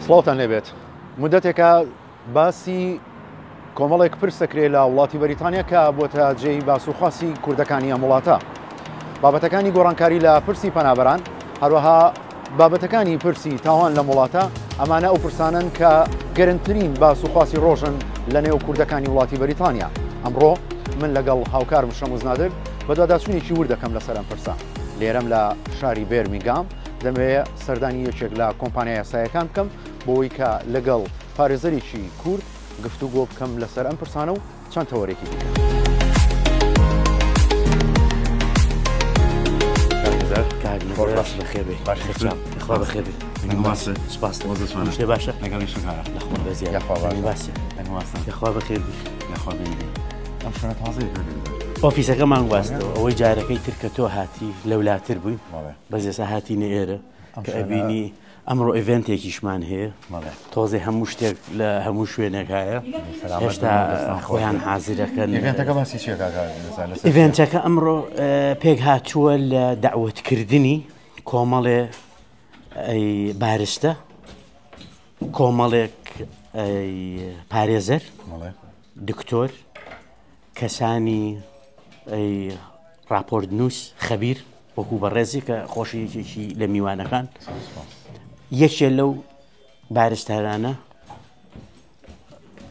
سڵاوتان لێبێت مدەتێکە باسی کۆمەڵێک پرس دەکرێت لە وڵاتی بەریتانیا کە بۆتە جێی باس و خواسی کوردەکانی ئەم وڵاتە. بابەتەکانی گۆڕانکاری لە پرسی پەنابەران، هەروەها بابەتەکانی پرسی تاوان لەم وڵاتە، ئەمانە ئەو پرسانەن کە گەرمترین باس و خواسی ڕۆژن لە نێو کوردەکانی وڵاتی بەریتانیا. ئەمڕۆ من لەگەڵ هاوکارم شەموز نادر بەدواداچوونێکی ورد دەکەم لەسەر ئەم پرسە. لێرەم لە شاری بێرمینگام دەمەوێت سەردانی یەکێک لە کۆمپانیا یاسایەکان بکەم بۆی کە لەگەڵ پارێزەرێکی کورد گفتوگۆ بکەم لەسەر ئەم پرسانە و چەند تەوەرێکی دیکە. ئۆفیسەکەمان گواستەوە ئەوەی جارەکەی تر کە تۆ هاتی لەولاتر بووین بەس ئێستا هاتینە ئێرە کە ئەبینی ئەمڕۆ event ێکیشمان هەیە تۆزێ هەموو شتێک لە هەموو شوێنێک هەیە هێشتا خۆیان حازرەکەن event ەکە ئەمڕۆ پێک هاتووە لە داوەتکردنی کۆمەڵێ barrister کۆمەڵێک پارێزەر دکتۆر کەسانی ڕاپۆرتنووس خەبیر وەکو بەڕێزی کە خۆشی یەکێکی لە میوانەکان یەکێ لەو بارستارانە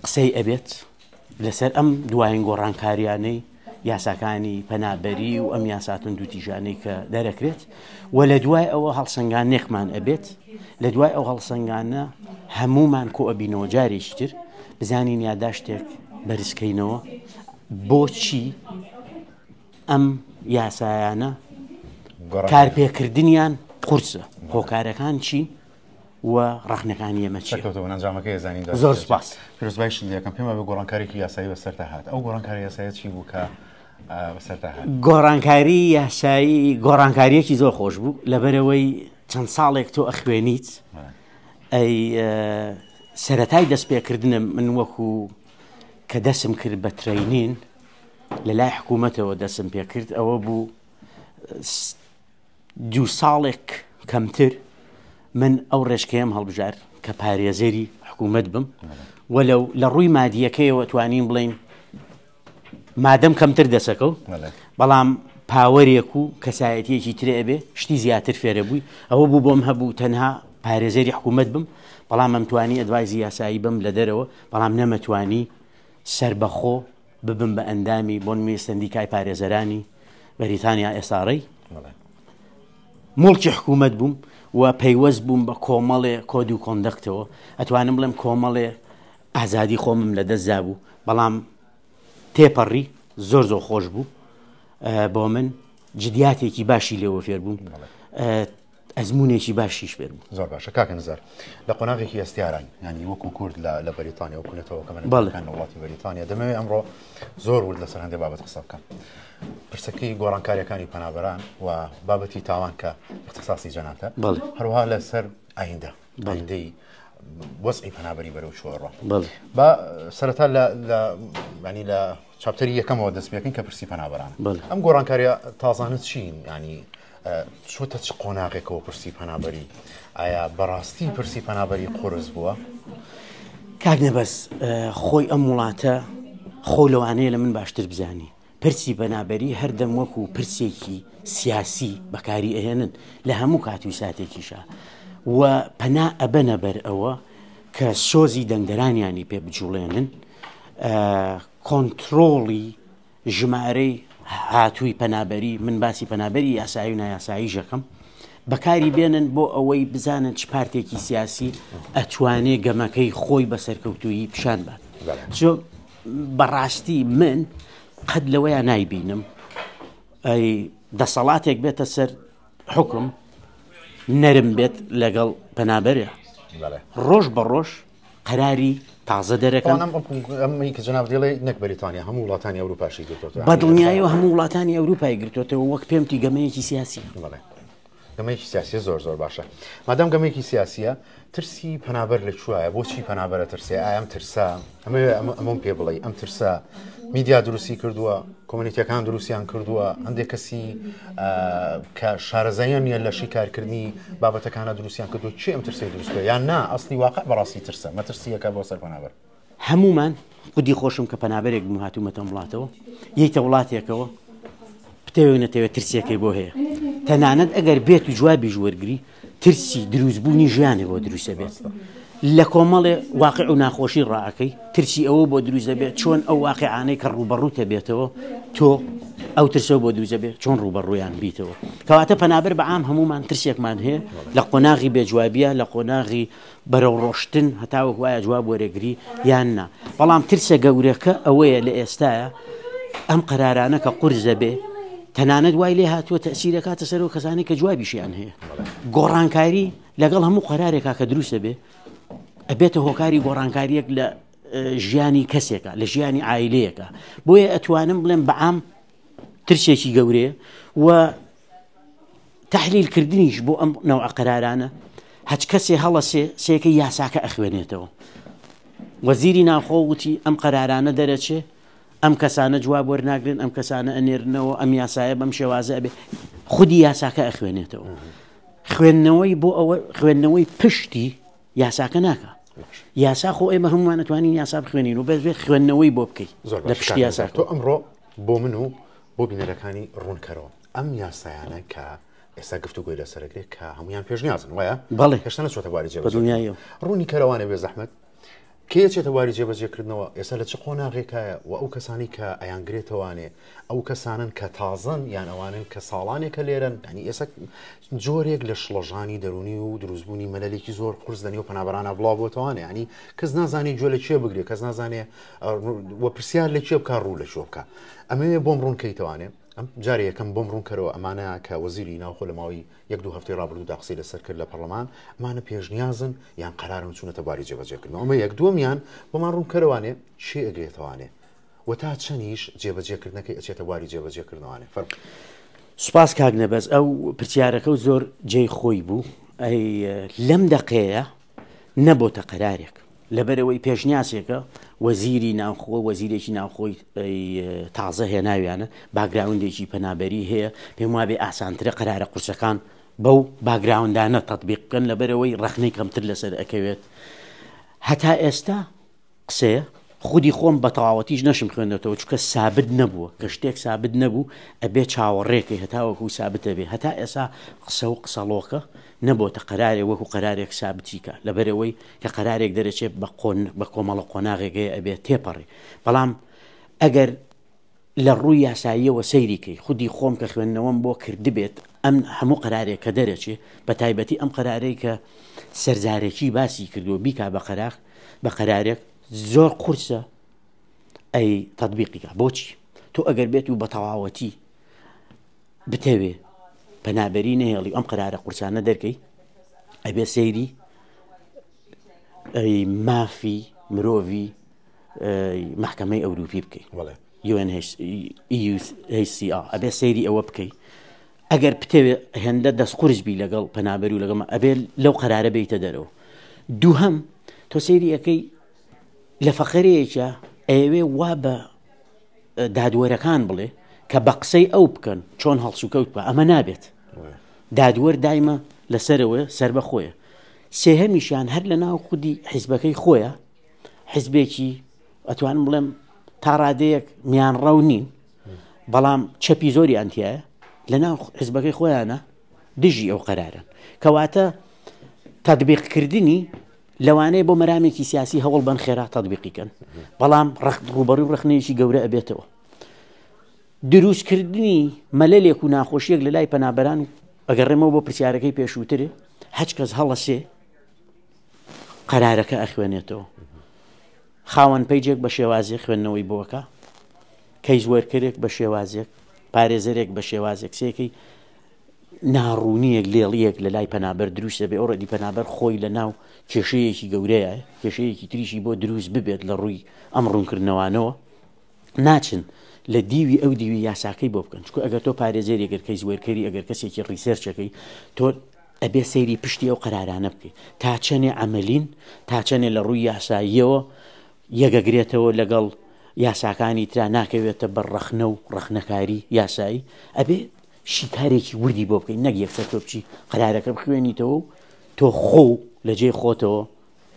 قسەی ئەبێت لەسەر ئەم دوایین گۆڕانکاریانەی یاساکانی پەنابەری و ئەم یاسا توندوتیژانەی کە دەرەکرێت و لە دوای ئەوە هەڵسەنگانێکمان ئەبێت لە دوای ئەو هەڵسەنگانە هەمومان کۆ ئەبینەوە جارێکی تر بزانین یاداشتێک بەرزکەینەوە بۆچی ئەم یاسایانە کارپێکردنیان قورسە هۆکارەکان چین و ڕەخنەکانی ئێمە چیە؟ سەرکەوتوو بن ئەنجامەکەی ئەزانین دوای زۆر سوپاس. پیرۆزبایشت لێ ئەکەم پێم وابێ گۆڕانکاریکی یاسایی بەسەرتا هات ئەو گۆڕانکاری یاسایە چی بوو کە بەسەرتا هات؟ گۆڕانکاری یاسایی گۆڕانکاریەکی زۆر خۆش بوو لەبەرەوەی چەند ساڵێک تۆ ئەخوێنیت ئەی سەرەتای دەستپێکردنم من وەکو کە دەسم کرد بە training لە لای حکوومەتەوە دەسم پێکرد ئەوە بوو دوو ساڵێک کەمتر من ئەو ڕێچکەیەم هەڵبژارد کە پارێزەری حکوومەت بم وەلو لە ڕووی مادیەکەیەوە توانین بڵین مادەم کەمتر دەسەکەوت بەڵام power ێک و کەسایەتیەکی ترێ ئەبێ شتی زیاتر فێرە بووی ئەوە بوو بۆم هەبوو تەنها پارێزەری حکوومەت بم بەڵام ئەمتوانی advice ی یاسایی بم لە دەرەوە بەڵام نەمەتوانی سربەخۆ ببم بە ئەندامی بۆ نموونە سەندیکای پارێزەرانی بەریتانیا SRA موڵکی حکوومەت بووم و پەیوەست بووم بە کۆمەڵێ code و conduct ەوە ئەتوانم بڵێم کۆمەڵێ ئازادی خۆمم لە دەستدا بوو بەڵام تێپەڕی زۆر زۆر خۆش بوو بۆ من جدیاتێکی باشی لێوە فێر بووم ئەزمونێکی باشیش فێر بوو. زۆر باشە کاکە نزار لە قۆناغێکی هەستیاران ینی وەکو کورد لە لە بەریتانیا وەکو نەتەوەکەمان بەڵێ. لە وڵاتی بەریتانیا دەمەوێت ئەمڕۆ زۆر ورد لەسەر هەندێک بابەت قسە بکەم پرسەکەی گۆڕانکاریەکانی پەنابەران و بابەتی تاوان کە اختصاصی جەناتە بەڵێ. هەروەها لەسەر ئایندە بەڵێ. ئایندەی وەزعی پەنابەری بەرەو چۆڕە بەڵێ. با سەرەتا لە لە ینی لە chapter ی یەکەمەوە دەست پێکەین کە پرسی پەنابەران بەڵێ. ئەم گۆڕانکاریە تازانە چین ینی چۆتە چ قۆناغێکەوە پرسی پەنابەری؟ ئایا بەڕاستی پرسی پەنابەری قورس بووە؟ کاک نەبەز خۆی ئەم وڵاتە خۆ لەوانەیە لە من باشتر بزانی پرسی پەنابەری هەردەم وەکو پرسێکی سیاسی بەکاری ئەهێنن لە هەموو کات و ساتێکیشا و پەنا ئەبەنە بەر ئەوە کە سۆزی دەنگدەرانیانی پێ بجوڵێنن کۆنتترۆڵی ژمارەی هاتووی پەنابەری، من باسی پەنابەری یاسایی و نایاساییش ئەکەم، بەکاری بێنن بۆ ئەوەی بزانن چ پارتێکی سیاسی ئەتوانێ گەمەکەی خۆی بە سەرکەوتوویی پیشان بات. چۆ بەڕاستی من قەت لەوەیا نایبینم ئەی دەسەڵاتێک بێتە سەر حکم نەرم بێت لەگەڵ پەنابەرێ ڕۆژ بە ڕۆژ قەراری تازە دەرەکەن. ئەمەی کە جەناب دەڵێ نەک بەریتانیا هەموو وڵاتانی ئەوروپاشی گرتۆتەوە. بە دڵنیایەوە هەموو وڵاتانی ئەوروپای گرتۆتەوە وەک پێمتی گەمەیەکی سیاسی. بەڵێ. گەمەیەکی سیاسیە زۆر زۆر باشە مادام گەمەیەکی سیاسیە ترسی پەنابەر لە کوایە بۆچی پەنابەرە ترسێ ئایا ئەم ترسە ئەمە ئەمەم پێ بڵێ ئەم ترسە میدیا دروستی کردووە community ەکان دروستیان کردووە هەندێک کەسی کە شارەزایان نییە لە شیکارکردنی بابەتەکانە دروستیان کردو چی ئەم ترسی دروستکە یان نا ئەسلی واقع بەڕاستی ترسە مەترسیەکە بۆ سەر پەنابەر هەموومان خودی خۆشم کە پەنابەرێک بووم هاتوومەتە ئەم وڵاتەوە یەیتە وڵاتێکەوە بتەوێ نەتەوێ ترسێکەی بۆ هەیە تەنانەت ئەگەر بێت و جوابیش وەرگری ترسی دروستبوونی ژیانی بۆ دروستە بێت لە کۆمەڵێ واقع و ناخۆشی ڕاکەی ترسی ئەوە بۆ دروست دەبێت چۆن ئەو واقعانەی کە ڕووبەڕووتە بێتەوە تۆ ئەو ترسەوە بۆ دروست دەبێت چۆن ڕووبەڕوویان بیتەوە کەواتە پەنابەر بە عام هەمومان ترسێکمان هەیە لە قۆناغی بێجوابیە لە قۆناغی بەرەو ڕۆشتن هەتاوەکو ئایا جواب وەرەگری یان نا بەڵام ترسە گەورەکە ئەوەیە لە ئێستاە ئەم قەرارانە کە قورس دەبێ تەنانەت وای لێ هاتووە تەسیرەکاتە سەرەوە کەسانی کە جوابیشیان هەیە گۆڕانکاری لەگەڵ هەموو قەرارێکا کە دروست دەبێ ئەبێتە هۆکاری گۆڕانکاریەک لە ژیانی کەسێکە لە ژیانی عیلەیەەکە بۆیە ئەتوانم بڵێم بەعام ترسێکی گەورەیە و تەحلیل کردنیش بۆ ئەم نەوعە قەرارانە هەچ کەسێ هەڵەسێ سێکەی یاساکە ئەخوێنێتەوە وەزیری ناوخۆ وتی ئەم قەرارانە دەرەچێ ئەم کەسانە جواب وەرناگرن ئەم کەسانە ئەنێرنەوە ئەم یاسایە بەم شێوازە ئەبێ خودی یاساکە ئەخوێنێتەوە خوێندنەوەی بۆ ئەوە خوێندنەوەی پشتی یاساکە ناکە یاسا خۆ ئێمە هەمومان ئەتوانین یاسا بخوێنین و بەس بێت خوێندنەوەی بۆ بکەیت زۆر لە پشتی یاساکە تۆ ئەمڕۆ بۆ من و بۆ بینەرەکانی ڕوونکەرەوە ئەم یاسایانە کە ئێستا گفتوگۆی لەسەرەکرێت کە هەمویان پێشنیازن وایە بەڵێ هێشتا نەچۆتە بواری بە دڵنیاییەوە ڕوونی کەرەوانە بێ زەحمەت کێ چێتە بواری جێبەجێکردنەوە ئێستا لە چ قۆناغێکایە و ئەو کەسانی کە ئەیانگرێتەوانێ ئەو کەسانن کە تازەن یان ئەوانن کە ساڵانێکە لێرەن ینی ئێستا جۆرێک لە شڵەژانی دەرونی و دروستبوونی مەلەلێکی زۆر قورس لە نێو پەنابەرانە بڵاو بۆتەوانێ ینی کەس نازانێ گوێ لە کێ بگرێ کەس نازانێ و پرسیار لە کێ بکە ڕوو لە کوێ بکە ئەمەوێ بۆم ڕوون کەیتەوانێ ئەم جارێ یەکەم بۆم ڕوون کەرەوە ئەمانە کە وەزیری ناوخۆ لە ماوەی یەک دوو هەفتەی ڕابردوودا قسەی لەسەر کرد لە پەرلەمان ئەمانە پێشنیازن یان قەرارن چوونەتە بواری جێبەجێکردنەوە ئەمە یەک دووەمیان بۆمان ڕوون کەرەوانێ چی ئەگرێتەوانێ و تا چەنیش جێبەجێکردنەکەی ئەچێتە بواری جێبەجێکردنەوانێ فەرموو. سوپاس کاک نەبەز ئەو پرسیارەکە و زۆر جێی خۆی بوو ئەی لەم دەقەیە نەبۆتە قەرارێک لەبەرئەوەی پێشنیازێکە وەزیری ناوخۆ وەزیرێکی ناوخۆی تازە هێناویانە باگراوندێکی پەنابەری هەیە پێم وابێ ئاسانترە قەرارە قورسەکان بەو باگراوندانە تەطبیق بکەن لەبەرئەوەی ڕەخنەی کەمتر لەسەر ئەکەوێت هەتا ئێستا قسەیە خودی خۆم بە تەواوەتیش نەشم خوێندەتەوە چونکە سابت نەبووە کە شتێک سابت نەبوو ئەبێ چاوەڕێکەی هەتاوەکو سابتە بێ هەتا ئێسا قسە و قسەڵۆکە نەبۆتە قەرارێ وەکو قەرارێک سابتی کە لەبەرئەوەی کە قەرارێک دەرەچێ بە قۆن بە کۆمەڵە قۆناغێک هەیە ئەبێ تێپەڕێ بەڵام ئەگەر لە ڕووی یاساییەوە سەیری کەی خودی خۆم کە خوێندنەوەم بۆ کردبێت ئەم هەموو قەرارێک کە دەرەچێ بە تایبەتی ئەم قەرارەی کە سەرزارەکی باسی کردووە بیکا بە قەراغ بە قەرارێک زۆر قورسە ئەی تەطبیقی کە بۆچی تۆ ئەگەر بێت و بە تەواوەتی بتەوێ پەنابەری نەهێڵی ئەم قەرارە قورسانە دەرکەی ئەبێ سەیری مافی مرۆڤی محکمەی ئەوروپی بکەی UNHCR ئەبێ سەیری ئەوە بکەی ئەگەر بتەوێ هێندە دەست قورس بی لەگەڵ پەنابەر و لەگەڵ ئەبێ لەو قەرارە بیتە دەرەوە دووهەم تۆ سەیری ئەەکەی لە فەقەرەیەکە ئەیەوێ وا بە دادوەرەکان بڵێ کە بە قسەی ئەو بکەن چۆن هەڵسوکەوت بکە ئەمە نابێت دادوەر دایمە لەسەرەوە سربەخۆیە سێهەمیشیان هەر لە ناو خودی حیزبەکەی خۆیە حیزبێکی ئەتوانم بڵێم تا ڕادەیەک میانڕەو نین بەڵام چەپی زۆری ئەتیایە لە ناو حزبەکەی خۆیانە دژی ئەو قەرارن کەواتە تدبیقکردنی لەوانەیە بۆ مەرامێکی سیاسی هەوڵ بەن خێرا تەطبیقی کەن بەڵام ڕەخت ڕووبەڕووی ڕەخنەیەکی گەورە ئەبێتەوە دروستکردنی مەلەلێک و ناخۆشیەک لە لای پەنابەران و ئەگەڕێمەوە بۆ پرسیارەکەی پێشووترێ هەچ کەس هەڵەسێ قەرارەکە ئەخوێنێتەوە خاوەن page ێک بە شێوازێک خوێندنەوەی بۆکە case worker ێک بە شێوازێک پارێزەرێک بە شێوازێک سێکەی ناڕوونییەک، لێڵییەک لە لای پەنابەر دروست دەبێت، already پەنابەر خۆی لە ناو کێشەیەکی گەورەیە، کێشەیەکی تریشی بۆ دروست ببێت لە ڕووی ئەم ڕوونکردنەوانەوە ناچن لە دیوی ئەو دیوی یاساکەی بۆ بکەن چکو ئەگەر تۆ پارێزەری گەر case worker ی ئەگەر کەسێکی research ەکەی تۆ ئەبێ سەیری پشتی ئەو قەرارانە بکەیت تا چەنێ عەمەلین تا چەنێ لە ڕووی یاساییەوە یەکەگرێتەوە لەگەڵ یاساکانی ترا ناکەوێتە بەر ڕەخنە و ڕەخنەکاری یاسایی ئەبێ شیکارێکی وردی بۆ بکەین نەک یەکسەر تۆ بچی قەرارەکە بخوێنیتەوە و تۆ خۆ لە جێی خۆتەوە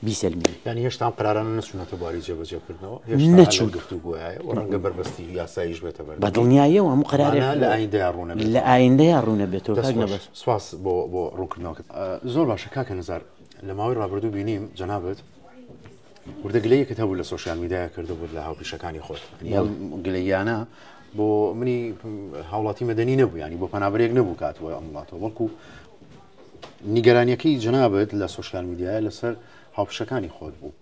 بیسەلمێنی. یانی هێشتا ئەم قەرارانە نەچوونەتە بواری جێبەجێکردنەوە؟ هێشتا هەر لە نەچوون. گفتوگۆیایە و ڕەنگە بەربەستی یاساییش بێتە بەردەم. بە دڵنیاییەوە هەموو قەرارێک مانا لە ئایندەیا ڕوون لە ئەبێتەوە. ئایندەیا ڕوون ئەبێتەوە دەست کاک خۆش. نەبەز. سپاس بۆ بۆ ڕوونکردنەوەکەت. زۆر باشە کاکە نزار لە ماوەی ڕابردوو بینیم جەنابت وردە گلەیەکت هەبوو لە سۆشیال میدیا کردبووت لە هاوپیشەکانی خۆت. یانی ئەم گلەییانە بۆ منی هاوڵاتی مەدەنی نەبوو یانی بۆ پەنابەرێک نەبوو کە هاتبووە ئەم وڵاتەوە بەڵکو نیگەرانیەکەی جەنابت لە سۆشیال میدیایە لەسەر هاوپیشەکانی خۆت بوو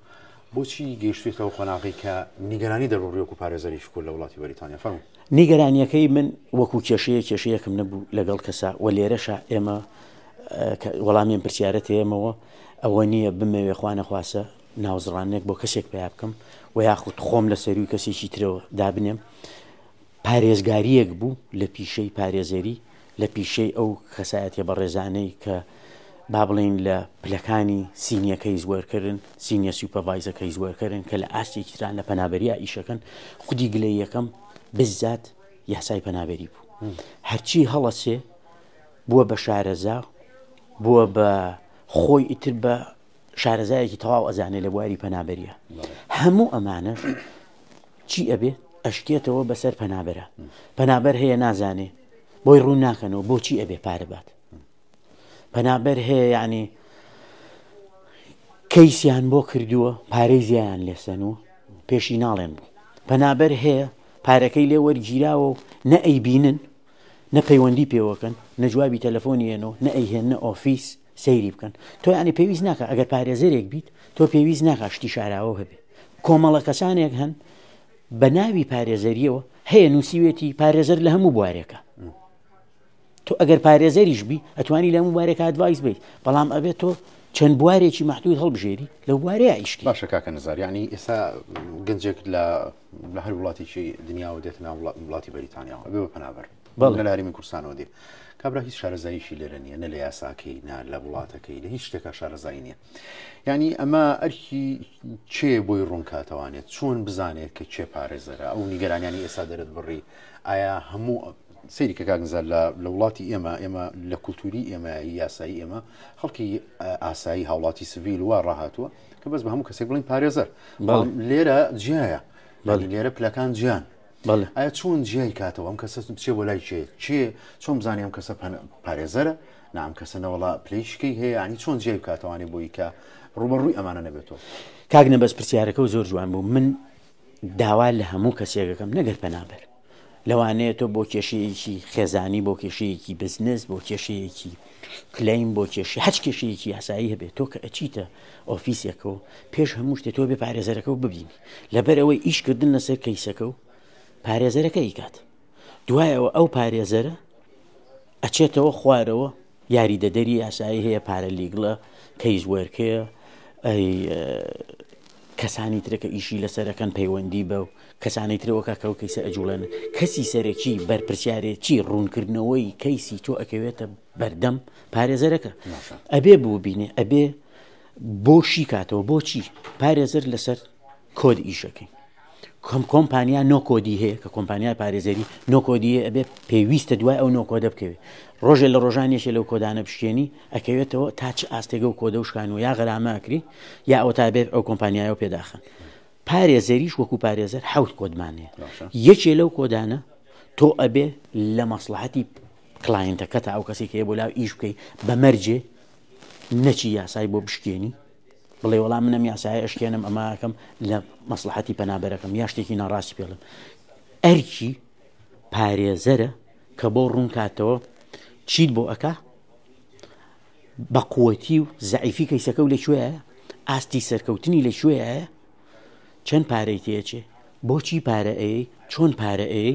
بۆچی گەیشتویتە ئەو قۆناغەی کە نیگەرانی دەربڕی وەکو پارێزەری شکور لە وڵاتی بەریتانیا فەرموو. نیگەرانیەکەی من وەکو کێشەیە کێشەیەکم نەبوو لەگەڵ کەسا و لێرەشا ئێمە وەڵامی ئەم پرسیارە تێمەوە ئەوە نییە بمەوێ خوانەخواسە ناوزڕانێک بۆ کەسێک پیا بکەم و یاخود خۆم لە سەروی کەسێکی ترەوە دابنێم پارێزگارییەک بوو لە پیشەی پارێزەری، لە پیشەی ئەو کەسایەتیە بەڕێزانەی کە با بڵێین لە پلەکانی senior case worker ن، senior supervisor case worker ن کە لە ئاستێکی تران لە پەنابەریا ئیشەکەن، خودی گلەییەکەم بزات یاسای پەنابەری بوو. هەرچی هەڵەچێ بووە بە شارەزا، بووە بە خۆی ئیتر بە شارەزایەکی تەواو ئەزانێ لە بواری پەنابەریە. هەموو ئەمانەش چی ئەبێ ئەشکێتەوە بەسەر پەنابەرە پەنابەر هەیە نازانێ بۆی ڕوون ناکەنەوە بۆچی ئەبێ پارە بات پەنابەر هەیە یعنی کەیسیان بۆ کردووە پارەی زیان لێسەن و پێشی ناڵێن بوو پەنابەر هەیە پارەکەی لێ وەرگیراوە و نە ئەیبینن نە پەیوەندی پێوەکەن نە جوابی تەلەفۆنی ێنەوە نە ئەیهێنە ئۆفیس سەیری بکەن تۆ یعنی پێویست ناکە ئەگەر پارێزەرێک بیت تۆ پێویست ناکە شتی شاراوە هەبێ کۆمەڵە کەسانێک هەن بە ناوی پارێزەریەوە هەیە نووسیوێتی پارێزەر لە هەموو بوارێکە تۆ ئەگەر پارێزەریش بی ئەتوانی لە هەموو بوارێک advice بیت بەڵام ئەبێت تۆ چەند بوارێکی محدود هەڵبژێری لەو بوارەیە ئیشکی باشە کاکە نزار یعنی ئێستا گەنجێک لە لە هەر وڵاتێکی دنیاوە دێتە ناو وڵاتی بەریتانیاوە ئەبێ بە پەنابەر بەڵێ. نە لە هەرێمی کوردستانەوە دێ کابرا هیچ شارەزاییشی لێرە نییە نە لە یاساکەی نە لە وڵاتەکەی لە هیچ شتێکا شارەزایی نییە یعنی ئەمە ئەرکی کێ بۆی ڕوون کاتەوانێت چۆن بزانێت کە کێ پارێزەرە ئەو نیگەرانیانی ئێستا دەرت بڕی ئایا هەموو سەیری کە کاک نزار لە لە وڵاتی ئێمە ئێمە لە کولتوری ئێمە یاسایی ئێمە خەڵکی ئاسایی هاوڵاتی سڤیل وا ڕاهاتووە کە بەس بە هەموو کەسێک بڵین پارێزەر بەڵام لێرە جیایە بەڵێ. لێرە پلەکان جیان بەڵێ. ئایا چۆن جیای کاتەوە ئەم کەسە بچێ بۆ لای کێ کێ چۆن بزانێ ئەم کەسە پارێزەرە نا ئەم کەسە نەوەڵا پلەی شکەی هەیە ینی چۆن جیای بکاتەوانێ بۆی کە ڕوبەڕووی ئەمانە نەبێتەوە کاک نەبەز پرسیارەکە و زۆر جوان بوو من داوا لە هەموو کەسێکەکەم نەگەر پەنابەر لەوانەیە تۆ بۆ کێشەیەکی خێزانی بۆ کێشەیەکی بزنس بۆ کێشەیەکی claim بۆ کێشی هەچ کێشەیەکی یاسایی هەبێت تۆ کە ئەچیتە ئۆفیسێکەوە پێش هەموو شتێ تۆ بێ پارێزەرەکە و ببینی لەبەر ئەوەی ئیشکردن لەسەر کەیسەکە و پارێزەرەکە ئیکات دوایەوە ئەو پارێزەرە ئەچێتەوە خوارەوە یاریدەدەری یاسایی هەیە paralegal ە case worker ەیە ئەی کەسانی ترە کە ئیشی لەسەرەکەن پەیوەندی بە و کەسانی ترەوەکە کە ئەو کەیسە ئەجوڵێنن کەسی سەرەکی بەرپرسیارێتی ڕوونکردنەوەی کەیسی تۆ ئەکەوێتە بەردەم پارێزەرەکە ئەبێ ببینێ ئەبێ بۆ شی کاتەوە بۆچی پارێزەر لەسەر کۆد ئیشەکەی کۆم کۆمپانیا نۆ کۆدی هەیە کە کۆمپانیای پارێزەری نۆ کۆدی هەیە ئەبێ پێویستە دوای ئەو نۆ کۆدە بکەوێت ڕۆژێ لە ڕۆژان یەکێ لەو کۆدانە بشکێنی ئەکەوێتەوە تا چ ئاستێکە و کۆدە و شکان و یا غەرامە ئەکری یا ئەوە تا بێت ئەو کۆمپانیایە پێداخن پارێزەریش وەکو پارێزەر حەوت کۆدمان هەیە یەکێ لەو کۆدانە تۆ ئەبێ لە مەسڵەحەتی client ەکەتە ئەو کەسێک هەیە بۆ لاو ئیش بکەی بە مەرجێ نەچی یاسای بۆ بشکێنی بڵێ وەڵا من ئەم یاسایە ئەشکێنم ئەمە ئەکەم لە مەسڵەحەتی پەنابەرەکەم یا شتێکی ناڕاستی پێڵم ئەرکی پارێزەرە کە بۆ ڕوون کاتەوە چیت بۆ ئەکا بە قوەتی و زەعیفی کەیسەکە و لەکوێیە ئاستی سەرکەوتنی لەکوێیە چەند پارەی تێچێ بۆچی پارە ئەی چۆن پارە ئەی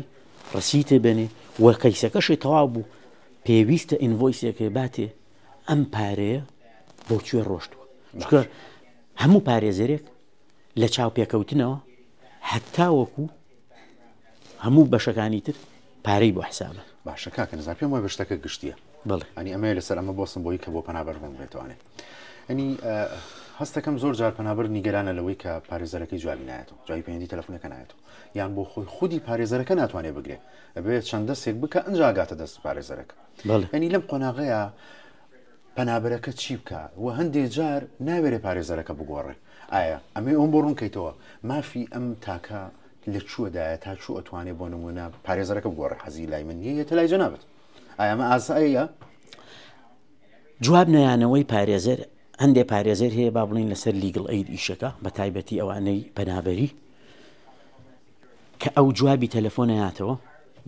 ڕسیتە بنێ وە کەیسەکەشی تەواو بوو پێویستە invoice ێکێ باتێ ئەم پارەیە بۆ کوێ ڕۆشتووە چونکە هەموو پارێزەرێک لە چاوپێکەوتنەوە هەتاوەکو هەموو بەشەکانی تر پارەی بۆ حسابە. باشە کاکە نزار پێم وایە شتەکە گشتیە. بەڵێ. ئەنی ئەمەیە لەسەر ئەمە بۆسم بۆی کە بۆ پەنابەر ڕوون بێتوانێ. ئەنی هەستەکەم زۆر جار پەنابەر نیگەرانە لەوەی کە پارێزەرەکەی جوابی نایەتەوە، جوابی پەیوەندی تەلەفۆنەکە نایەتەوە، یان بۆ خۆی خودی پارێزەرەکە ناتوانێت بگرێ، ئەبێ چەند دەستێک بکە ئەنجا ئەگاتە دەست پارێزەرەکە. بەڵێ. ئەنی لەم قۆناغەیە پەنابەرەکە چی بکا و هەندێ جار ناوێرێ پارێزەرەکە بگۆڕێ، ئایا ئەمەی ئەوم بۆ ڕوون کەیتەوە مافی ئەم تاکە لە کوێدایە تا کوێ ئەتوانێ بۆ نمونە پارێزەرەکە بگۆڕێ حەزی لای من نییە یەتە لای جەنابت ئایا ئەمە ئاساییە؟ جواب نەیانەوەی پارێزەر هەندێ پارێزەر هەیە با بڵین لەسەر Legal Aid ئیشەکە بە تایبەتی ئەوانەی پەنابەری کە ئەو جوابی تەلەفۆن ناتەوە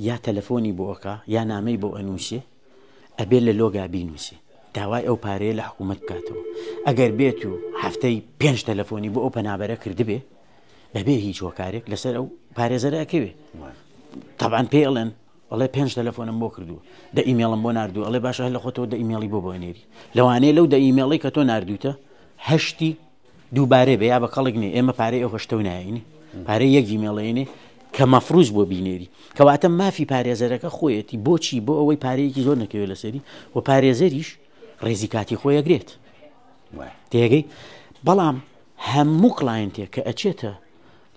یا تەلەفۆنی بۆ ئەکا یا نامەی بۆ ئەنووسێ ئەبێ لە log ا بینووسێ داوای ئەو پارەیە لە حکوومەت بکاتەوە ئەگەر بێت و هەفتەی پێنج تەلەفۆنی بۆ ئەو پەنابەرە کردبێ بەبێ هیچ هۆکارێک لەسەر ئەو پارێزەرە ئەکەوێ تەبعەن پێی ئەڵێن ئەڵێ پێنج تەلەفۆنم بۆ کردووە دە ئیمێڵم بۆ ناردوو ئەڵێ باشە هەر لە خۆتەوە دە ئیمێڵی بۆ بۆ نێری لەوانەیە لەو دە ئیمێڵی کە تۆ ناردووتە هەشتی دووبارەی بێ یا بە کەڵک نیە ئێمە پارەی ئەو هەشتە و نایەینێ پارەی یەک ئیمێڵێنێ کە مەفروز بۆ بینێری کەواتە مافی پارێزەرەکە خۆیەتی بۆچی بۆ ئەوەی پارەیەکی زۆر نەکەوێت لەسەری و پارێزەریش ڕێزی کاتی خۆی ئەگرێت تێگەی بەڵام هەموو client ێک کە ئەچێتە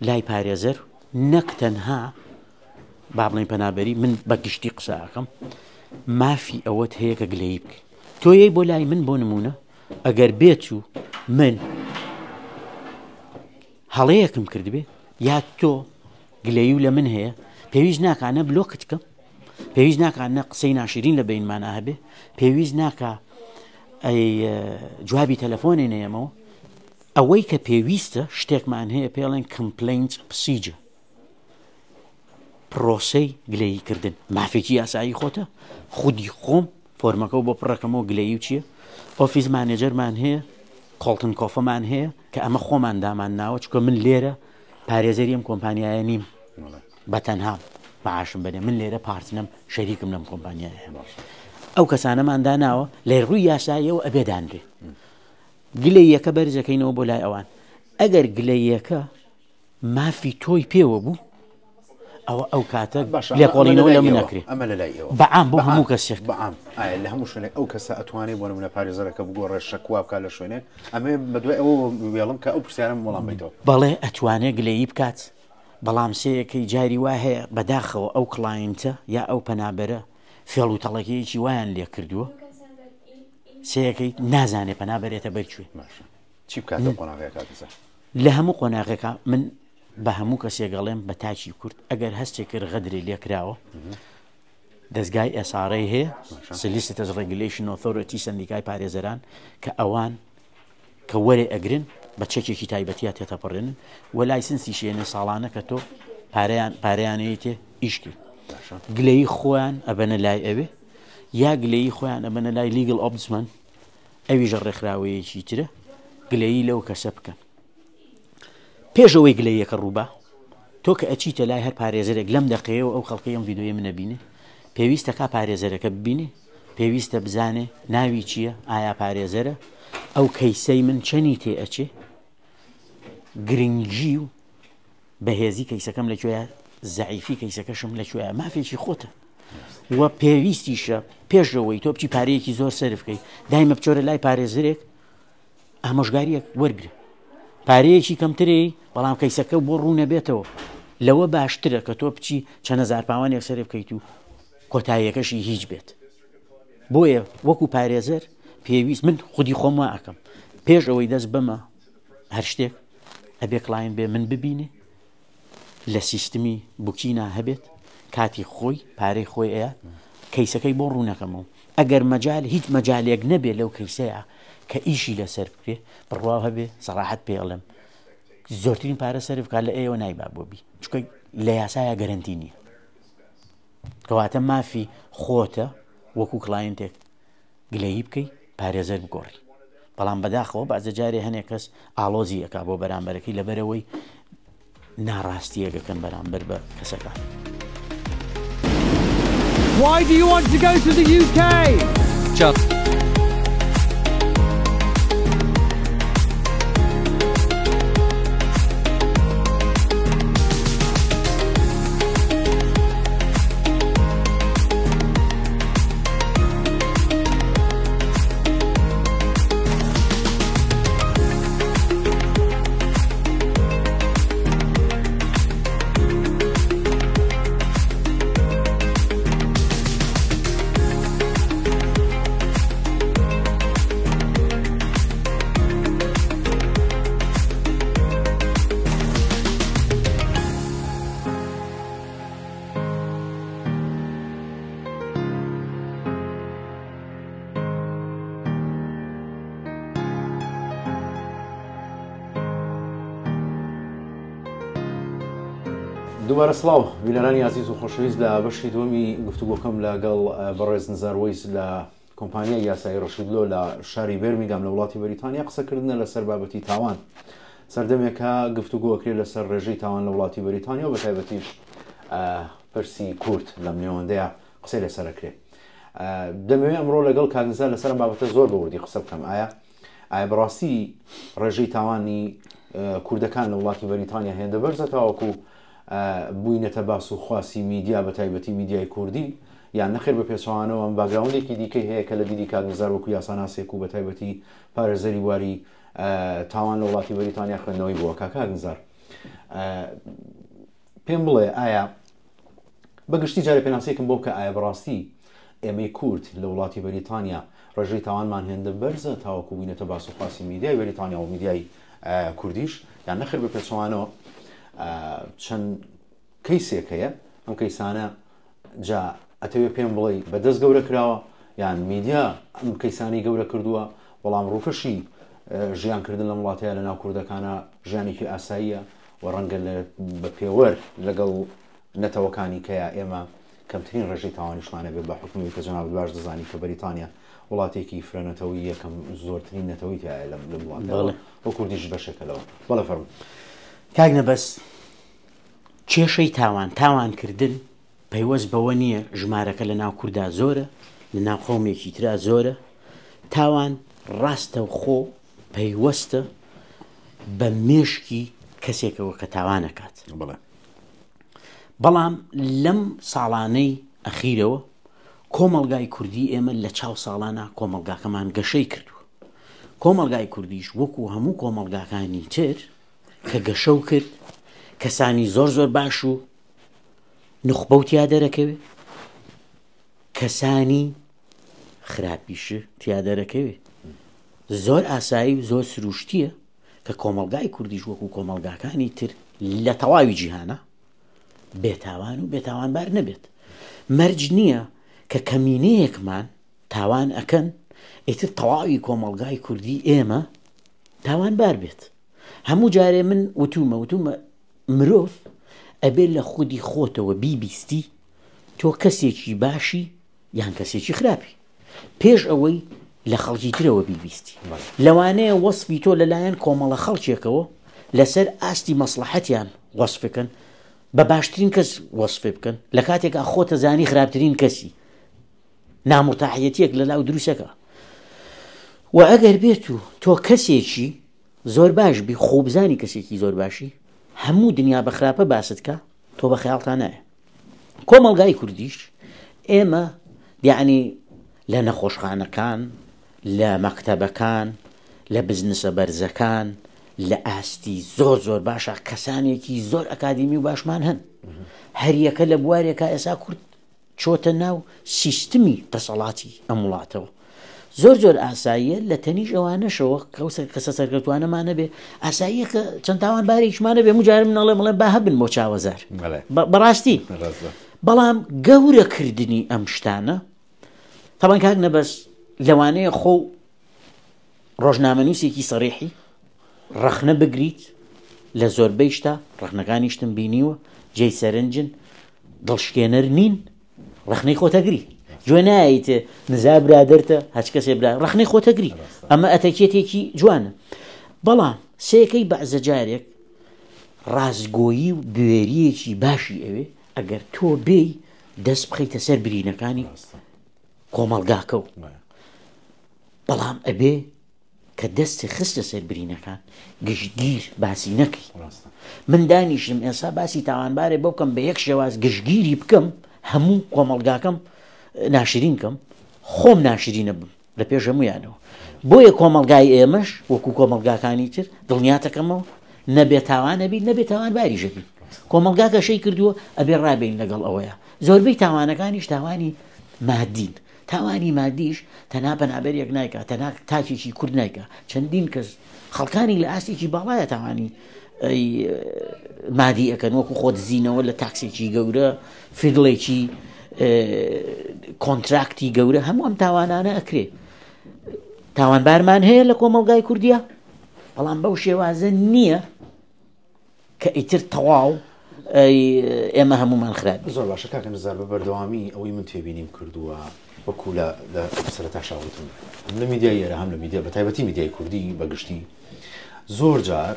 لای پارێزەر نەک تەنها با بڵێین پەنابەری من بە گشتی قسە ئەکەم مافی ئەوەت هەیە کە گلەیی بکەی تۆ یەی بۆ لای من بۆ نمونە ئەگەر بێت و من هەڵەیەکم کردبێ یا تۆ گلەیی و لە من هەیە پێویست ناکا نە block ت کەم پێویست ناکا نە قسەی ناشرین لە بینمانە هەبێ پێویست ناکا ئەی جوابی تەلەفۆنی نەیەمەوە ئەوەی کە پێویستە شتێکمان هەیە پێڵێن complaint procedure پرۆسەی گلەیی کردن مافێکی یاسایی خۆتە خودی خۆم فۆرمەکە بۆ پڕەکەمەوە گلەیی و چییە office manager مان هەیە کۆڵتن کۆفەمان هەیە کە ئەمە خۆمان دامان ناوە چکە من لێرە پارێزەری ئەم کۆمپانیایە نیم بە تەنها معاشم بەێ من لێرە partner م شەریکم لەم کۆمپانیایە ئەو کەسانەمان داناوە لە ڕووی یاساییەوە ئەبێ دانرێ گلەییەکە بەرزەکەینەوە بۆ لای ئەوان ئەگەر گلەییەکە مافی تۆی پێوە بوو ئەوە ئەو کاتە باشە لێکۆڵینەوە لە من نەکرێ ئەمە لە لای ئێوە بەعام بۆ هەموو کەسێک بەعام ئایا لە هەموو شوێنێک ئەو کەسە ئەتوانێت بۆ نمونە پارێزەرەکە بگۆڕێ شەکوا بکات لە شوێنێک ئەمێ بەدوای ئەوە وێڵم کە ئەو پرسیارم وەڵام بیتەوە بەڵێ ئەتوانێ گلەیی بکات بەڵام سەیەکەی جاری وا هەیە بەداخەوە ئەو client ە یا ئەو پەنابەرە فێڵ و تەڵەکەیەکی وایان لێ کردووە سەیەکەی نازانێ پەنا بەرێتە بەر کوێ باشە چی بکات لەو قۆناغەیە کاک نزار؟ لە هەموو قۆناغێکا من بە هەموو کەسێک ئەڵێم بە تاکی کورد ئەگەر هەستێک کرد غەدری لێ کراوە دەزگای SRA هەیە Solicitors Regulation Authority سندیکای پارێزەران کە ئەوان کە وەرێ ئەگرن بە چەکێکی تایبەتیا تێتەپەڕێنن و license ی شێنێ ساڵانە کە تۆ پارەیان پارەیانەیەتێ ئیشکی گلەیی خۆیان ئەبەنە لای ئەوێ یا گلەیی خۆیان ئەبەنە لای Legal Ombudsman ئەویشە ڕێکخراوەیەکی ترە گلەیی لەو کەسە بکەن پێش ئەوەی گلەیەکە ڕووبا تۆ کە ئەچیتە لای هەر پارێزەرێک لەم دەقەیەوە ئەو خەڵکەی ئەم ڤیدیۆیە منە بینێ پێویستە کا پارێزەرەکە ببینێ پێویستە بزانێ ناوی چییە ئایا پارێزەرە ئەو کەیسەی من چەنی تێ ئەچێ گرنگی و بەهێزی کەیسەکەم لە کوێیە زەعیفی کەیسەکەشم لە کوێیە مافێکی خۆتە و پێویستیشە پێشەوەی تۆ بچی پارەیەکی زۆر سەرف بکەی دایمە بچۆرە لای پارێزرێک ئامۆژگاریەک وەرگرە پارەیەکی کەمتری بەڵام کەیسەکە بۆ ڕوو نەبێتەوە لەوە باشترە کە تۆ بچی چەند هەزار پاوانێک سەرف بکەیت و کۆتاییەکەشی هیچ بێت بۆیە وەکو پارێزەر پێویست من خودی خۆم وا ئەکەم پێش ئەوەی دەست بەمە هەر شتێک ئەبێ client بێ من ببینێ لە سیستمی booking ا هەبێت کاتی خۆی پارەی خۆی ئەیە کەیسەکەی بۆ ڕوونەکەمەوە ئەگەر مەجال هیچ مەجالێک نەبێ لەو کەیسەیە کە ئیشی لەسەر بکرێ بڕوا هەبێ سەراحەت پێ ئەڵێم زۆرترین پارە سەرف بکات لە ئێوە نایبا بۆ بی چونکە لە یاسایە گەرەنتی نییە کەواتە مافی خۆتە وەکو client ێک گلەیی بکەی پارێزەر بگۆڕی بەڵام بەداخەوە بەعزە جارێ هەنێک کەس ئاڵۆزی ئەکا بۆ بەرامبەرەکەی لەبەرەوەی ناڕاستیەکەکەن بەرامبەر بە کەسەکان. Why do you want to go to the UK? Just. دووبارە سڵاو بینەرانی ئازیز و خۆشەویست لە بەشی دووەمی گفتوگۆکەم لەگەڵ بەڕێز نزار وەیس لە کۆمپانیای یاسایی ڕەشیدلۆ لە شاری بێرمیگام لە وڵاتی بەریتانیا قسەکردنە لەسەر بابەتی تاوان. سەردەمێکە گفتوگۆ ئەکرێت لەسەر ڕێژەی تاوان لە وڵاتی بەریتانیا و بەتایبەتیش پرسی کورد لەم نێوەندەیە قسەی لەسەر ئەکرێت. دەمەوێت ئەمڕۆ لەگەڵ کاک نزار لەسەر ئەم بابەتە زۆر بە وردی قسە بکەم. ئایا ئایا بەڕاستی ڕێژەی تاوانی کوردەکان لە وڵاتی بەریتانیا هێندە بەرزە تاوەکو بووینەتە باس و خواسی میدیا بە تایبەتی میدیای کوردی یان نەخێر بە پێچەوانەوە ئەم باگراوندێکی دیکەی هەیە کە لە دیدی کاک نزار وەکو یاساناسێک و بە تایبەتی پارێزەری بواری تاوان لە وڵاتی بەریتانیا خوێندنەوەی بووە کاک نزار پێم بڵێ ئایا بە گشتی جارێ پێناسەیەکم بۆ بکە ئایا بەڕاستی ئێمەی کورد لە وڵاتی بەریتانیا ڕێژەی تاوانمان هێندە بەرزە تاوەکو بووینەتە باس و خواسی میدیای بەریتانیا و میدیای کوردیش یان نەخێر بە پێچەوانەوە چەند کەیسێک هەیە ئەم کەیسانە جا ئەتەوێ پێم بڵێ بە دەست گەورە کراوە یان میدیا ئەم کەیسانی گەورە کردووە بەڵام ڕووکەشی ژیانکردن لەم وڵاتەیە لە ناو کوردەکانە ژیانێکی ئاساییە و ڕەنگە بە پێوەر لەگەڵ نەتەوەکانی کەیا ئێمە کەمترین ڕێژەی تاوانیشمان هەبێت بە حوکمی کە جەنابت باش دەزانی کە بەریتانیا وڵاتێکی فرەنەتەوەی یەکەم زۆرترین نەتەوەی تایە لەم لەم وڵاتە و کوردیش بەشێکە لەوە. بەڵێ فەرموو. کاک نەبەز کێشەی تاوان تاوانکردن پەیوەست بەوە نییە ژمارەکە لە ناو کوردا زۆرە لە ناو قەومێکی ترا زۆرە تاوان ڕاستەوخۆ پەیوەستە بە مێشکی کەسێکەوە کە تاوانەکات بەڵێ بەڵام لەم ساڵانەی ئەخیرەوە کۆمەڵگای کوردی ئێمە لە چاو ساڵانە کۆمەڵگاکەمان گەشەی کردووە کۆمەڵگای کوردیش وەکو هەموو کۆمەڵگاکانی تر کە گەشە و کرد کەسانی زۆر زۆر باش و نوخبە و تیا دەرەکەوێ کەسانی خراپیش تیا دەرەکەوێ زۆر ئاسایی و زۆر سروشتیە کە کۆمەڵگای کوردیش وەکو کۆمەڵگاکانی تر لە تەواوی جیهانە بێتاوان و بێتاوانبار نەبێت مەرج نییە کە کەمینەیەکمان تاوان ئەکەن ئیتر تەواوی کۆمەڵگای کوردی ئێمە تاوانبار بێت هەموو جارێ من وتومە وتومە مرۆڤ ئەبێ لە خودی خۆتەوە بیبیستی تۆ کەسێکی باشی یان کەسێکی خراپی پێش ئەوەی لە خەڵکی ترەوە بیبیستی لەوانەیە وەصفی تۆ لەلایەن کۆمەڵە خەڵکێکەوە لەسەر ئاستی مەسلحەتیان وەصفکەن بە باشترین کەس وەصفێ بکەن لە کاتێکا خۆتە زانی خراپترین کەسی نامرتاحەتیەک لە لاو دروستەکە و ئەگەر بێت و تۆ کەسێکی زۆر باش بی خۆبزانی کەسێکی زۆر باشی هەموو دنیا بە خراپە باست کە تۆ بە خەیاڵتا نایە کۆمەڵگای کوردیش ئێمە یعنی لە نەخۆشخانەکان لە مەکتەبەکان لە بزنسە بەرزەکان لە ئاستی زۆر زۆر باشە کەسانێکی زۆر ئەکادیمی و باشمان هەن هەریەکە لە بوارێکا ئێسا کورد چۆتە ناو سیستمی دەسەڵاتی ئەم وڵاتەوە. زۆر زۆر ئاساییە لە تەنیش ئەوانەشەوە کەو کەسە سەرکەوتوانەمان نەبێ ئاساییە کە چەند تاوان بارێکیشمان نەبێ مجارم نەڵێ بڵێ با هەبن بۆ چاوەزار بەڕاستی بەڵام گەورەکردنی ئەم شتانە تەبان کاک نەبەس لەوانەیە خۆ ڕۆژنامەنووسێکی سەریحی ڕەخنە بگریت لە زۆربەی شتا ڕەخنەکانیشتم بینیوە جێی سەرنجن دڵشکێنەر نین ڕەخنەی خۆتەگری گوێ نایت نزا برادرتە هەچ کەسێ برا ڕەخنەی خۆتەگری ئەمە ئەتەکێتێکی جوانە بەڵام سێکەی بەعزە جارێک ڕاستگۆیی و بوێریەکی باشی ئەوێ ئەگەر تۆ بێی دەست بخەیتە سەر برینەکانی کۆمەڵگاکە و بەڵام ئەبێ کە دەستی خستە سەر برینەکان گشتگیر باسی نەکەی من دانیشم ئێسا باسی تاوانبارێ بۆ بکەم بە یەک شێواز گشتگیری بکەم هەموو کۆمەڵگاکەم ناشرین کەم خۆم ناشرینە بم لە پێش هەمویانەوە بۆیە کۆمەلگای ئێمەش وەکو کۆمەلگاکانی تر دڵنیاتەکەمەوە نەبێ تاوان نەبی نەبێ تاوانباری ژەبی کۆمەلگا گەشەی کردووە ئەبێ ڕابین لەگەڵ ئەوەیە زۆربەی تاوانەکانیش تاوانی مادین تاوانی مادیش تەنها پەنابەرێک نایکا، تەنها تاکێکی کورد نایکا، چەندین کەس خەڵکانی لە ئاستێکی باڵایە تاوانی مادی ئەکەن وەکو خۆدزینەوە لە تاکسێکی گەورە فیدڵێکی کۆنتراکتی گەورە هەموو ئەم تاوانانە ئەکرێ تاوانبارمان هەیە لە کۆمەڵگای کوردیا بەڵام بەو شێوازە نییە کە ئیتر تەواو ئێمە هەمومان خراپ. زۆر باشە کاکە نزار، بە بەردەوامی ئەوەی من تێبینیم کردووە وەکو لە لە سەرەتاشا وتم هەم لە میدیای ئێرە هەم لە میدیا بە تایبەتی میدیای کوردی بە گشتی زۆر جار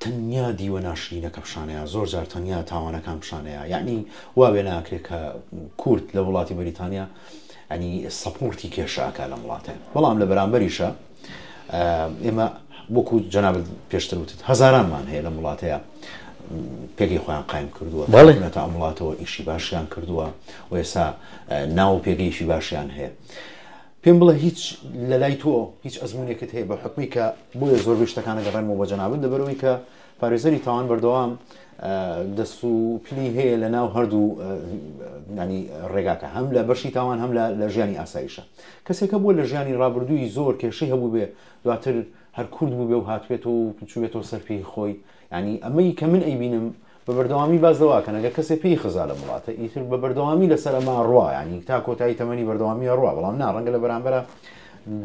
تەنیا دیوە ناشرینەکە پیشانەیە زۆر جار تەنیا تاوانەکان پیشانەیە یعنی وا وێ ناکرێت کە کورد لە وڵاتی بەریتانیا ئەنی سەپۆرتی کێشە ئەکا لەم وڵاتە بەڵام لە بەرامبەریشە ئێمە وەکو جەنابت پێشتر وتت هەزارانمان هەیە لەم وڵاتەیە پێگەی خۆیان قایم کردووە بەڵێ تا ئەم وڵاتەوە ئیشی باشیان کردووە و ئێستا ناو پێگەیشی باشیان هەیە پێم بڵێ هیچ لە لای تۆ هیچ ئەزمونێکت هەیە بە حکمی کە بۆیە زۆربەی شتەکانە گەڕێنمەوە بە جەنابت لەبەرەوەی کە پارێزەری تاوان بەردەوام دەست و پلی هەیە لە ناو هەردوو ینی ڕێگاکە هەم لە بەشی تاوان هەم لە ژیانی ئاسایشە کەسێکە بووە لە ژیانی ڕابردووی زۆر کێشەی هەبوو بێ دواتر هەر کورد بوو بێ و هاتبێت و چوبێتەوە سەر پێی خۆی ینی ئەمەی کە من ئەیبینم بە بەردەوامی باس لەوە کەن ئەگەر کەسێ پێی خزا لەم وڵاتە ئیتر بە بەردەوامی لەسەر ئەمە ئەڕوا ینی تا کۆتایی تەمەنی بەردەوامی ئەڕوا بەڵام نا ڕەنگە لە بەرامبەرە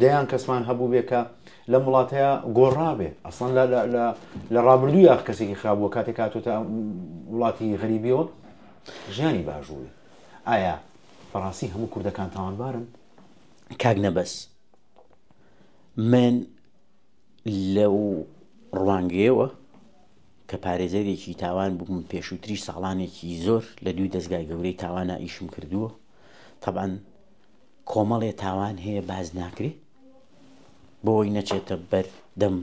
دەیان کەسمان هەبوو بێ کە لەم وڵاتەیە گۆڕابێ ئەسڵەن لە لە لە لە ڕابردوو یاخ کەسێکی خراپ بووە کاتێک هاتووەتە وڵاتی غەریبیەوە ژیانی باش بووی ئایا بەڕاستی هەموو کوردەکان تاوانبارن؟ کاک نەبەز من لەو ڕوانگەیەوە کە پارێزەرێکی تاوان بووم پێشووتریش ساڵانێکی زۆر لە دوو دەزگای گەورەی تاوانە ئیشم کردووە تەبعەن کۆمەڵێ تاوان هەیە باز ناکرێ بۆی نەچێتە بەر دەم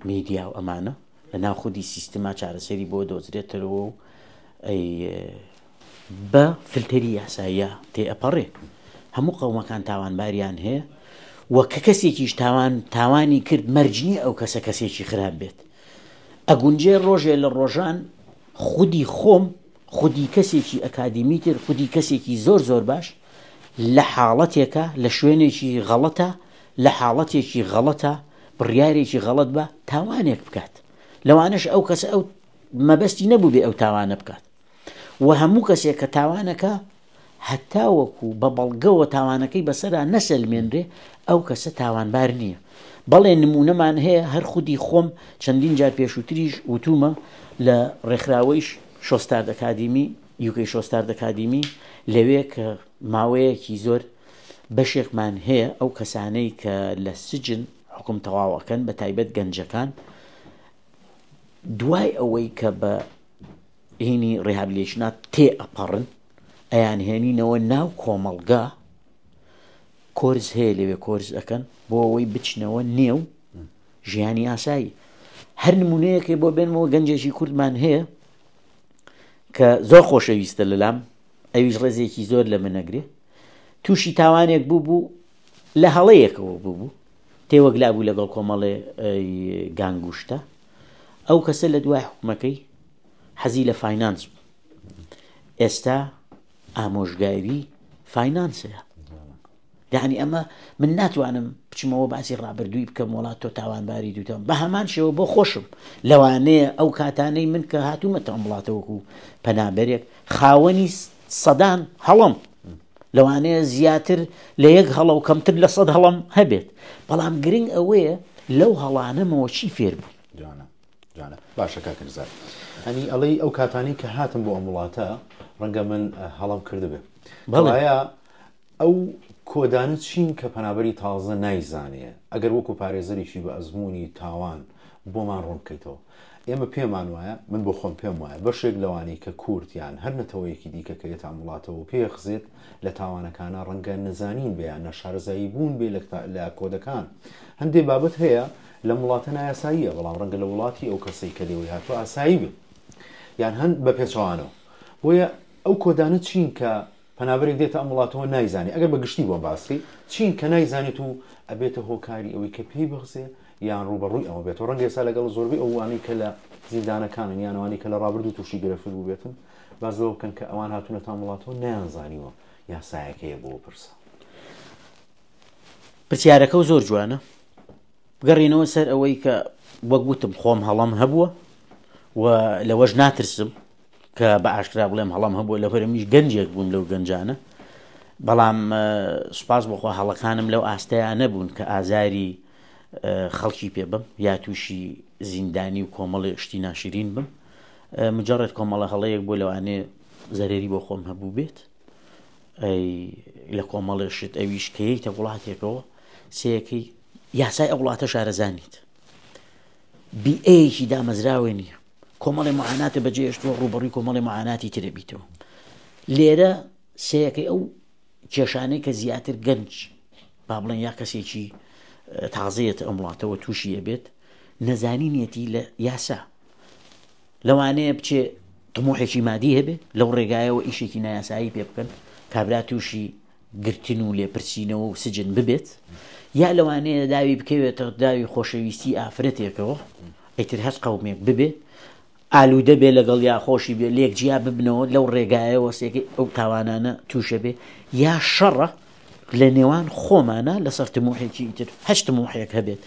میدیا و ئەمانە لە ناو خودی سیستما چارەسەری بۆ دۆزرێتەوە و ئەی بە فلتەری یاساییە تێئەپەڕێ هەموو قەومەکان تاوانباریان هەیە و کە کەسێکیش تاوان تاوانی کرد مەرج نییە ئەو کەسە کەسێکی خراپ بێت ئەگونجێ ڕۆژێ لە ڕۆژان خودی خۆم خودی کەسێکی ئەکادیمی تر خودی کەسێکی زۆر زۆر باش لە حاڵەتێکە لە شوێنێکی غەڵەتە لە حاڵەتێکی غەڵەتە بڕیارێکی غەڵەت بە تاوانێک بکات لەوانەش ئەو کەسە ئەو مەبەستی نەبوو بێ ئەو تاوانە بکات و هەموو کەسێک کە تاوانەکە هەتاوەکو بە بەڵگەوە تاوانەکەی بەسەرا نەسەلمێنرێ ئەو کەسە تاوانبار نییە. بەڵێ نموونەمان هەیە هەر خودی خۆم چەندین جار پێشووتریش وتوومە لە ڕێکخراوەیش شۆستارد ئەکادیمی UK شۆستارد ئەکادیمی لەوێ کە ماوەیەکی زۆر بەشێکمان هەیە ئەو کەسانەی کە لە سجن حکوم تەواو ئەکەن بە تایبەت گەنجەکان دوای ئەوەی کە بە هینی ڕیهابلیشنا تێ ئەپەڕن ئەیانهێنینەوە ناو کۆمەڵگا کۆرس هەیە لەوێ کۆرس ئەکەن بۆ ئەوەی بچنەوە نێو ژیانی ئاسایی هەر نمونەیەکێ بۆ بێنمەوە گەنجێکی کوردمان هەیە کە زۆر خۆشەویستە لەلام ئەویش ڕێزێکی زۆر لە منەگرێ تووشی تاوانێک بوو بوو لە هەڵەیەکەوە بوو بوو تێوەگلا بوو لەگەڵ کۆمەڵێ گانگوشتە ئەو کەسە لە دوای حکومەکەی حەزی لە فاینانس بوو ئێستا ئامۆژگاری فاینانسەیە یعنی ئەمە من ناتوانم بچمەوە باسی ڕابردووی بکەم وڵات تۆ تاوانباری دوتەم بە هەمان شێوە بۆ خۆشم لەوانەیە ئەو کاتانەی من کە هاتوومەتە ئەم وڵاتەوەکو پەنابەرێک خاوەنی سەدان هەڵم لەوانەیە زیاتر لە یەک هەڵە و کەمتر لە سەد هەڵم هەبێت بەڵام گرنگ ئەوەیە لەو هەڵانەمەوە چی فێر بوو جوانە جوانە باشە کاکە نزار ئەنی ئەڵێی ئەو کاتانەی کە هاتم بۆ ئەم وڵاتە ڕەنگە من هەڵەم کردبێ بەڵێ ئەو کۆدانە چین کە پەنابەری تازە نایزانێ؟ ئەگەر وەکو پارێزەرێکی بە ئەزموونی تاوان بۆمان ڕوون بکەیتەوە. ئێمە پێمان وایە، من بۆ خۆم پێم وایە، بەشێک لەوانەی کە کورد یان هەر نەتەوەیەکی دیکە کە یەتە ئەم وڵاتەوە و پێخزێت لە تاوانەکانا ڕەنگە نەزانین بێ یان نەشارەزایی بوون بێ لە کۆدەکان. هەندێ بابەت هەیە لەم وڵاتە نایاساییە بەڵام ڕەنگە لە وڵاتی ئەو کەسەی کە لێوەی هاتووە ئاسایی بێ یان هەن بە پێچەوانەوە. بۆیە ئەو کۆدانە چین کە پەنابەرێک دێتە ئەم وڵاتەوە نایزانێ ئەگەر بە گشتی بۆم باس کەی چین کە نایزانێت و ئەبێتە هۆکاری ئەوەی کە پێی بخزێ یان ڕووبەڕووی ئەوە بێتەوە ڕەنگە ئێستا لەگەڵ زۆربەی ئەوانەی کە لە زیندانەکانن یان ئەوانەی کە لە ڕابردوو تووشی گرفت بووبێتن باس لەوە بکەن کە ئەوان هاتوونەتە ئەم وڵاتەوە نەیانزانیوە یاسایەک هەیە بۆ پرسە. پرسیارەکە و زۆر جوانە بگەڕێینەوە سەر ئەوەی کە وەک وتم خۆم هەڵەم هەبووە و لەوەش ناترسم کە بە ئاشکرا بڵێم هەڵەم هەبووە لە هەرمیش گەنجێک بووم لەو گەنجانە بەڵام سوپاس بۆخوا هەڵەکانم لەو ئاستەیان نەبوون کە ئازاری خەڵکی پێ بم یا تووشی زیندانی و کۆمەڵی شتی ناشرین بم. مجرد کۆمەڵە هەڵەیەک بۆ لەوانەیە زەرەری بۆ خۆم هەبوو بێت ئەی لە کۆمەڵێ شت ئەویش کە یەیتە وڵاتێکەوە سەیەکەی یاسای ئەو وڵاتە شارەزانیت بیئەیەکی دامەزراوە نییە کۆمەڵی معاناتە بەجێشتووە ڕوبەڕووی کۆمەڵی معاناتی ترە بیتەوە لێرە سەیەکەی ئەو کێشانەی کە زیاتر گەنج با بڵێن یا کەسێکی تازەیەت ئەم وڵاتەوە تووشی ئەبێت نەزانینیەتی لە یاسا لەوانەیە بچێ تموحێکی مادی هەبێ لەو ڕێگایەوە ئیشێکی نایاسایی پێ بکەن کابرا تووشی گرتن و لێپرسینەوە و سجن ببێت یا لەوانەیە داوی بکەوێتە داوی خۆشەویستی ئافرەتێکەوە ئیتر هەچ قومێک ببێ ئالوودە بێ لەگەڵ یا خۆشی بێ لێک جیا ببنەوە لەو ڕێگایەوە سێکەی ئەو تاوانانە تووشە بێ یا شەڕە لە نێوان خۆمانە لەسەر تموحێکی ئیتر هەچ تموحێک هەبێت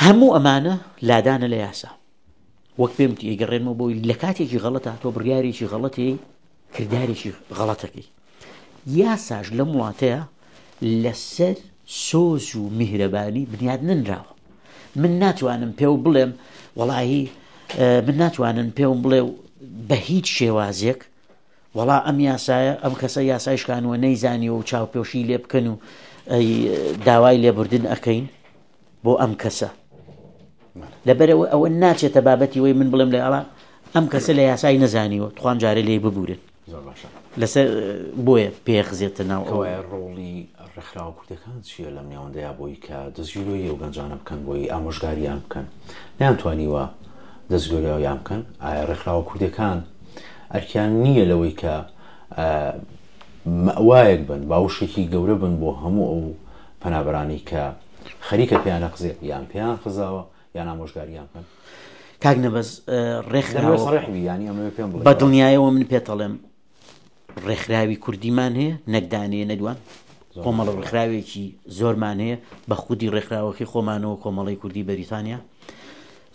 هەموو ئەمانە لادانە لە یاسا وەک پێم وتی ئەیگەڕێنمەوە بۆی لە کاتێکی غەڵەتە تۆ بڕیارێکی غەڵەتی کردارێکی غەڵەتەکەی یاساش لەم وڵاتەیە لەسەر سۆز و میهرەبانی بنیاد ننراوە من ناتوانم پێو بڵێم وەڵاهی من ناتوانن پێوم بڵێ بە هیچ شێوازێک وەڵا ئەم یاسایە ئەم کەسە یاسای شکانوە نەیزانیوە و چاوپۆشی لێ بکەن و داوای لێبوردن ئەەکەین بۆ ئەم کەسە لەبەرەوە ئەوە ناچێتە بابەتی وەی من بڵێم لە ئەڵا ئەم کەسە لە یاسای نەزانیوە توان جارێ لێی ببورن لەسەر بۆیە پێخزێتە ناو ئەوە ڕۆڵی ڕێکخراوە کوردەکان چییە لەم نێوەندەیە بۆی کە دەستگیرۆی ئەو گەنجانە بکەن بۆی ئامۆژگاریان بکەن نیان توانیوە دەستگۆریاویان بکەن ئایا ڕێکخراوە کوردەکان ئەرکیان نییە لەوەی کە مەوایەک بن باوشێکی گەورە بن بۆ هەموو ئەو پەنابەرانی کە خەریکە پێیان ئەخزێ یان پێیان خزاوە یان ئامۆژگاریان بکەن. کاک نەبەز ڕێکخراوە سەڕیح بی یانی ئەمەوێ پێم بڵێ بە دڵنیایەوە من پێتەڵێم ڕێکخراوی کوردیمان هەیە نەکدانەیە نەدوان کۆمەڵە ڕێکخراوێکی زۆرمان هەیە بە خودی ڕێکخراوەکەی خۆمانەوە کۆمەڵی کوردی بەریتانیا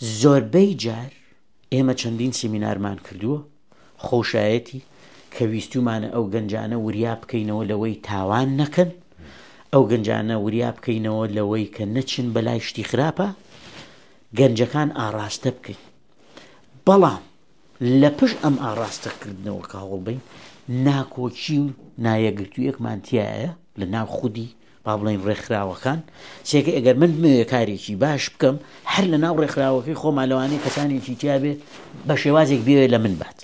زۆربەی جار ئێمە چەندین سیمینارمان کردووە، خۆشایەتی کە ویستومانە ئەو گەنجانە وریا بکەینەوە لەوەی تاوان نەکەن، ئەو گەنجانە وریا بکەینەوە لەوەی کە نەچن بەلای شتی خراپە، گەنجەکان ئاڕاستە بکەین. بەڵام لە پشت ئەم ئاڕاستەکردنەوە کە هەوڵبەین، ناکۆکی و نایەکگرتوویەکمان تیایە لە ناو خودی با بڵێین ڕێکخراوەکان سێکە ئەگەر من بمەوێ کارێکی باش بکەم هەر لە ناو ڕێکخراوەکەی خۆمان لەوانەیە کەسانێکی تیابێ بە شێوازێک بێ لە من بات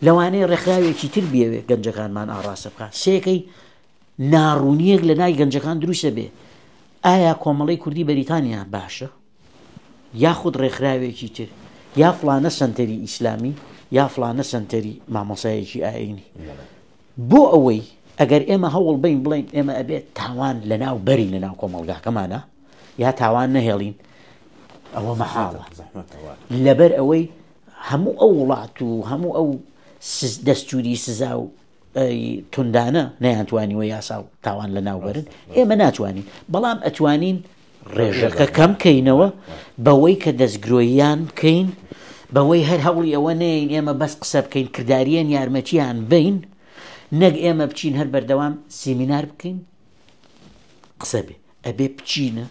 لەوانەیە ڕێکخراوێکی تر بێوێ گەنجەکانمان ئاڕاستە بکات سێکەی ناڕوونیەک لە نای گەنجەکان دروستە بێ ئایا کۆمەڵی کوردی بەریتانیا باشە یاخود ڕێکخراوێکی تر یا فلانە سنتەری ئیسلامی یا فلانە سنتەری مامۆسایەکی ئاینی بۆ ئەوەی ئەگەر ئێمە هەوڵ بەین بڵێین ئێمە ئەبێت تاوان لەناو بەرین لەناو کۆمەڵگاکەمانە یا تاوان نەهێڵین ئەوە مەحاڵە لەبەر ئەوەی هەموو ئەو وڵات و هەموو ئەو دەستوری سزا و توندانە نەیانتوانیوە یاسا و تاوان لە ناوبەرن ئێمە ناتوانین بەڵام ئەتوانین ڕێژەکە کەم کەینەوە بەوەی کە دەستگرۆییان بکەین بەوەی هەر هەوڵی ئەوە نەیەین ئێمە بەس قسە بکەین کرداریەن یارمەتیان بین نەک ئێمە بچین هەر بەردەوام سیمینار بکەین قسە بێ ئەبێ بچینە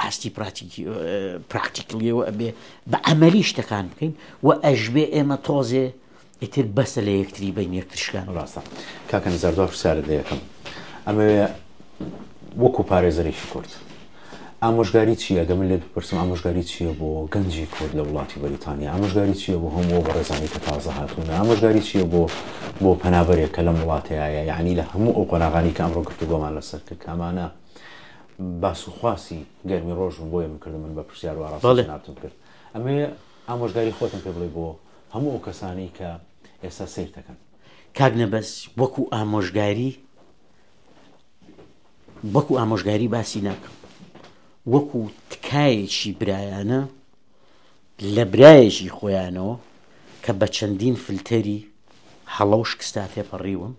ئاستی پراتیکی پراکتیکلیەوە ئەبێ بە عملی شتەکان بکەین و ئەشبێ ئێمە تۆزێ ئیتر بەسە لە یەکتری بین یەکتر شکان. ڕاستە کاکە نزار دوا پرسیارت لێ ئەکەم ئەمەوێ وەکو پارێزەرێکی کورد ئامۆژگاری چییە گە من لێت بپرسم ئامۆژگاری چییە بۆ گەنجی کورد لە وڵاتی بەریتانیا ئامۆژگاری چییە بۆ هەموو بەڕێزانی کە تازە هاتوونە ئامۆژگاری چییە بۆ بۆ پەنابەرێک کە لەم وڵاتەیە یعنی لە هەموو ئەو قۆناغانی کە ئەمڕۆ گفتوگۆمان لەسەر کرد کامانە باس و خواسی گەرمی ڕۆژم بۆیە من کردم من بە پرسیار و ئاراستەی جەنابتم کرد ئەمەوێ ئامۆژگاری خۆتم پێ بڵێ بۆ هەموو ئەو کەسانەی کە ئێستا سەیر دەکەن. کاک نەبەز وەکو ئامۆژگاری وەکو ئامۆژگاری باسی ناکەم وەکو تکایەکی برایانە لە برایەکی خۆیانەوە کە بە چەندین فلتەری هەڵە و شکستا تێپەڕیوم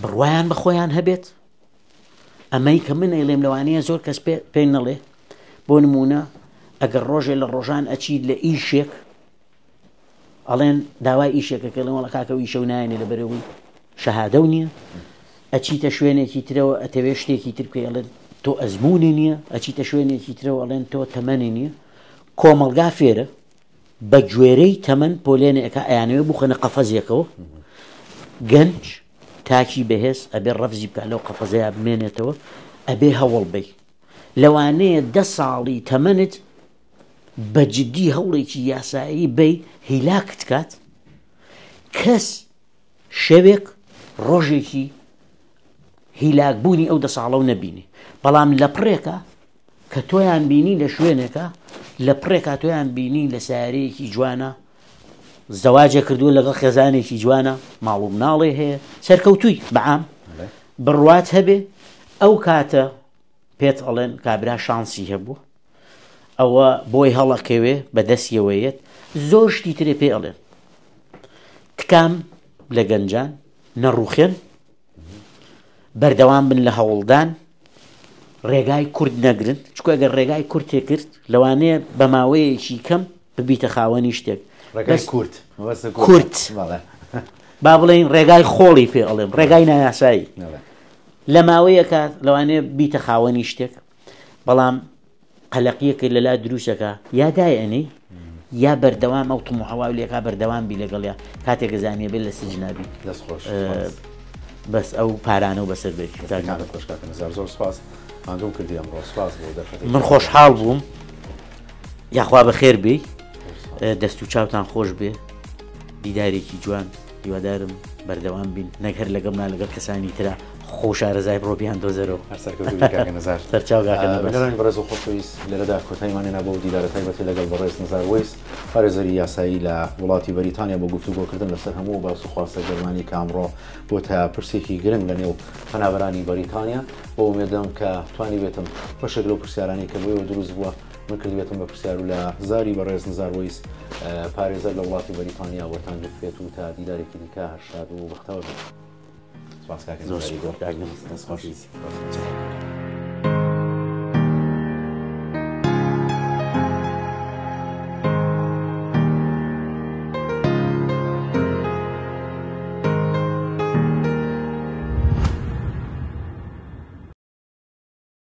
بڕوایان بە خۆیان هەبێت ئەمەی کە من ئەیڵێم لەوانەیە زۆر کەس پێ نەڵێ بۆ نمونە ئەگەر ڕۆژێ لە ڕۆژان ئەچیت لە ئیشێک ئەڵێن داوای ئیشێکە کە لەوەڵە کاکە و ئیشە و نایەنێ لە بەرەوەی شەهادە و نییە ئەچیتە شوێنێکی ترەوە ئەتەوێ شتێکی تر بکەی ئەڵێن تۆ ئەزمموونی نییە ئەچیتە شوێنێکی ترەوە ئەڵێن تۆ تەمەنی نییە کۆمەڵگا فێرە بە گوێرەی تەمەن پۆلێنێ ئەکا ئەیانەوێ بخەنە قەفەزێکەوە گەنج تاکی بەهێز ئەبێ ڕەفزی بکە لەو قەفەزەیە بمێنێتەوە ئەبێ هەوڵ بی لەوانەیە دە ساڵی تەمەنت بە جدی هەوڵێکی یاسایی بی هیلاکت کات کەس شەوێک ڕۆژێکی هیلاک بوونی ئەو دە ساڵەو نەبینی بەڵام لە پڕێکا کە تۆیان بینی لە شوێنێکە لە پڕێکا تۆیان بینی لە سیارەیەکی جوانە زەواجە کردووە لەگەڵ خێزانێکی جوانە ماڵ و مناڵێ هەیە سەرکەوتووی بەعام بڕوات هەبێ ئەو کاتە پێت ئەڵێن کابرا شانسی هەبوو ئەوە بۆی هەڵەکەوێ بە دەستیەوەیەت زۆر شتی ترێ پێ ئەڵێن تکام لە گەنجان نەڕوخێن بەردەوام بن لە هەوڵدان ڕێگای کورد نەگرن چکە گەر ڕێگای کورتێ کرد لەوانەیە بە ماوەیەکی کەم ببیتە خاوەنی شتێک ڕێگای کورت کورت با بڵێین ڕێگای خۆڵی پێ ئەڵێم ڕێگای نایاسایی لە ماوەیەکە لەوانەیە بیتە خاوەنی شتێک بەڵام قەلەقیەکە لەلا دروستەکە یا دایئەنێی یا بەردەوام ئەو طموحە واو لێکا بەردەوام بی لەگەڵیا کاتێک زانیە بێت لە سجنا بی دەست خۆش بەس ئەو پارانە و بەسەر بێت دەستەکانت خۆش کاکە نزار زۆر سپاس ماندووم کردی ئەمڕۆ سپاس بۆ دەرفەتی من خۆشحاڵ بووم یاخوا بەخێر بێی دەست و چاوتان خۆش بێ دیدارێکی جوان هیوادارم بەردەوام بین نەک هەر لەگەڵ نا لەگەڵ کەسانی ترا خۆ شارەزای بڕۆ بیان دۆزەرەوە. هەر سەرکەوتوو بی کاکە نزار. سەرچاو کاکە نەبەز. بینەرانی بەڕێز و خۆشەویست لێرەدا کۆتاییمان هێنا بەو دیدارە تایبەتەی لەگەڵ بەڕێز نزار وەیس پارێزەری یاسایی لە وڵاتی بەریتانیا بۆ گفتوگۆکردن لەسەر هەموو باس و خواستە گەرمانی کە ئەمڕۆ بۆتە پرسێکی گرنگ لە نێو پەنابەرانی بەریتانیا بۆ ئومێدم کە توانیبێتم بەشێک لەو پرسیارانەی کە بۆیەوە دروست بووە من کردبێتم بە پرسیار و لە زاری بەڕێز نزار وەیس پارێزەر لە وڵاتی بەریتانیا وەرتان گرتبێت و تا دیدارێکی دیکە هەر شاد و بەختەوەر بن. سپاس کاکە زۆر نزاری گوڵ. سپاس کاک نەبەز. دەست خۆش. سپاس.